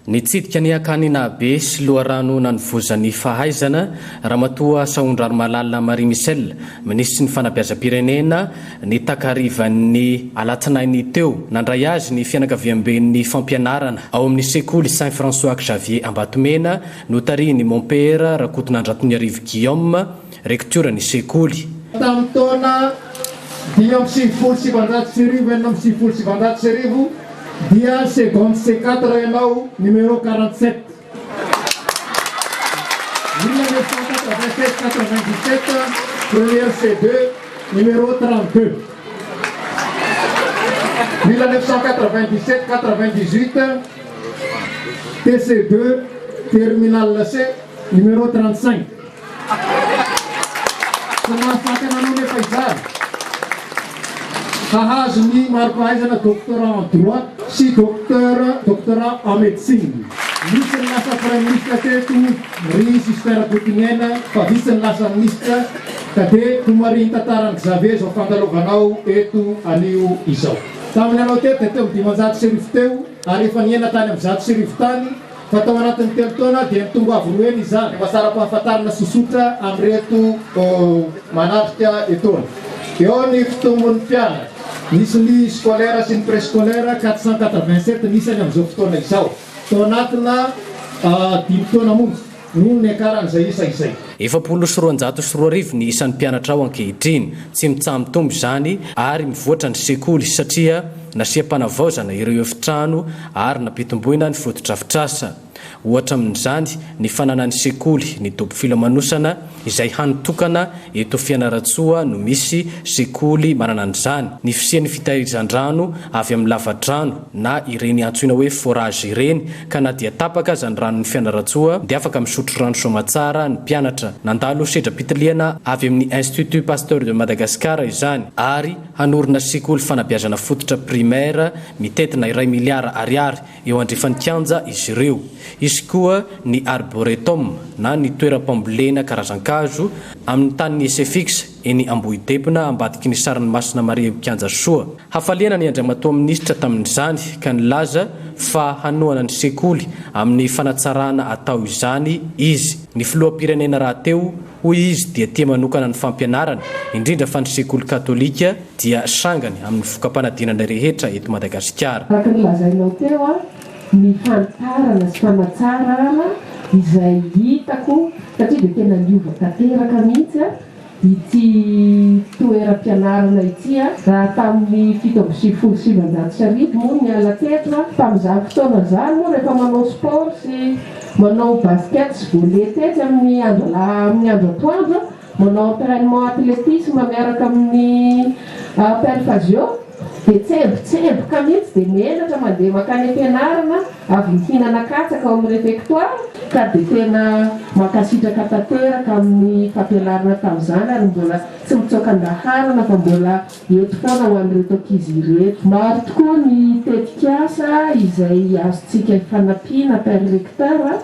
Nitsidika ny Akany Nahabe sy loharano nanovozan'ny fahaizana, Ramatoa Sahondrarimalala Marie Michelle, Minisitry ny Fanabeazam-pirenena, ny takarivan'ny alatsinainy teo. Nandray azy ny fianakaviamben'ny fampianarana ao amin'ny sekoly Saint François Xavier Ambatomena, notarihin'ny Mompera Rakotonandratoniarivo Guillaume, Rektioran'ny sekoly. Tamin'ny taona 1995 1996 dia seconde C4 ianao, numéro 47. 1996 97 première C2, numéro 32. 1997 98 TC2, terminale C, numéro 35. Tsy nahafaty ananao nefa izany. Hahazo ny mari-pahaizana doctorat en droit sy docteur doctorat en médecine. Misy ny lasa praiminisitra teto ry Sister Rakotoniaina fa vitsy ny lasa minisitra ka dia ho marihin'ny tantaran'i Xavier izao fandalovanao eto anio izao. Tamin'ny anao teto dia teo amin'ny 1500 teo ary efa nihena tany amin'ny 1100 tany Fa tao anatin'ny telo taona dia nitombo avo roa heny izany. Mba saram-pahafantarana sosotra amin'ireto manatrika etoana. Eo ny fitombon'ny mpianatra. Nisy ny scolaire sy ny préscolaire, 487 ny isany amin'izao fotoana izao. Tao anatina dimy taona monja no niakaran'izay isa izay. 2040 ny isan'ny mpianatra ao ankehitriny. Tsy mitsaha-mitombo izany ary mivoatra ny sekoly satria nasiam-panavaozana ireo efitrano ary nampitomboina ny fotodrafitrasa. Ohatra amin'izany ny fananan'ny sekoly ny dobo filomanosana izay hany tokana eto Fianarantsoa no misy sekoly manana an'izany, ny fisian'ny fitahirizan-drano avy amin'ny lava-drano na ireny antsoina hoe forage ireny ka na dia tapaka aza ny ranon'i Fianarantsoa dia afaka misotro rano soamatsara ny mpianatra. Nandalo sedram-pitiliana avy amin'ny Institut Pasteur de Madagascar izany ary hanorina sekoly fanabeazana fototra primaire mitentina iray miliara ariary eo andrefan'ny kianja izy ireo. Hisy koa ny arboretum na ny toeram-pambolena karazan-kazo amin'ny tanin'ny SFX eny Ambohidebona ambadiky ny sarin'i Masina Maria eo Kianja Soa. Hafaliana ny Andriamatoa Minisitra tamin'izany ka nilaza fa hanohana ny sekoly amin'ny fanatsarana atao izany izy. Ny Filoham-pirenena rahateo, hoy izy, dia tia manokana ny fampianarana, indrindra fa ny sekoly katolika dia sangany amin'ny voka-panadinana rehetra eto Madagasikara. Araka ny lazainao teo, ny fanitarana sy fanatsarana izay hitako satria dia tena niova tanteraka mihitsy ity toeram-pianarana ity raha tamin'ny 1997 moa no niala teto. Tamin'izany fotoana izany moa rehefa manao sport sy manao basket sy volley tetsy amin'ny andro amin'ny andro atoandro, manao entrainement athlétisme miaraka amin'ny Père Fazio dia tsembotsemboka mihitsy dia menatra mandeha mankany am-pianarana avy mihinana katsaka ao amin'ny réfectoire ka dia tena mankasitraka tanteraka amin'ny fampianarana tamin'izany ary mbola tsy mitsoaka an-daharana fa mbola eto foana ho an'ireto ankizy ireto. Maro tokoa ny tetikasa izay azontsika ifanampiana Père Recteur a!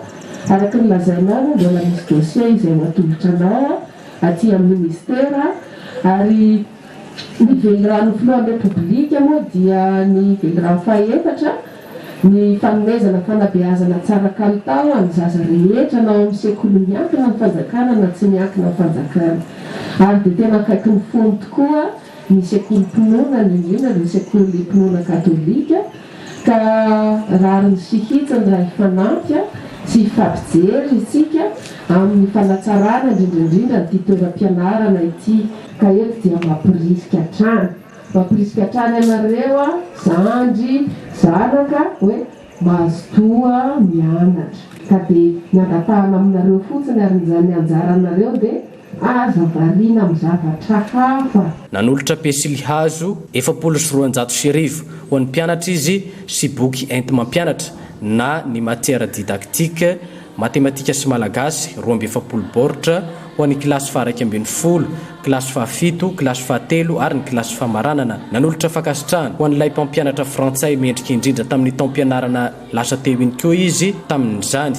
Araka ny lazainao moa mbola misy dossier izay ho atolotra anao aty amin'ny ministera ary ny veliranon'ny filohan'ny Repoblika moa dia ny velirano fahefatra, ny fanomezana fanabeazana tsara kalitao an'ny zaza rehetra na ao amin'ny sekoly miankina amin'ny fanjakana na tsy miankina amin'ny fanjakana. Ary dia tena akaikin'ny fony tokoa ny sekolim-pinoana, indrindra indrindra ny sekolim-pinoana katolika, ka rariny sy hitsiny raha hifanampy sy hifampijery isika amin'ny fanatsarana indrindra indrindra an'ity toeram-pianarana ity. Ka eto dia mampirisika hatrany, mampirisika hatrany anareo zandry, zanaka hoe mazotoa mianatra. Ka dia ny angatahana aminareo fotsiny ary ny anjaranareo dia aza variana amin'ny zavatra hafa. Nanolotra pesilihazo 1240 ho an'ny mpianatra izy sy boky enti-mampianatra na ny matière didactique, matematika sy malagasy, 42 baoritra ho an'ny kilasy faha-11, kilasy fahafito, kilasy fahatelo ary ny kilasy famaranana. Nanolotra fankasitrahana ho an'ilay mpampianatra frantsay mendrika indrindra tamin'ny taom-pianarana lasa teo iny koa izy tamin'izany.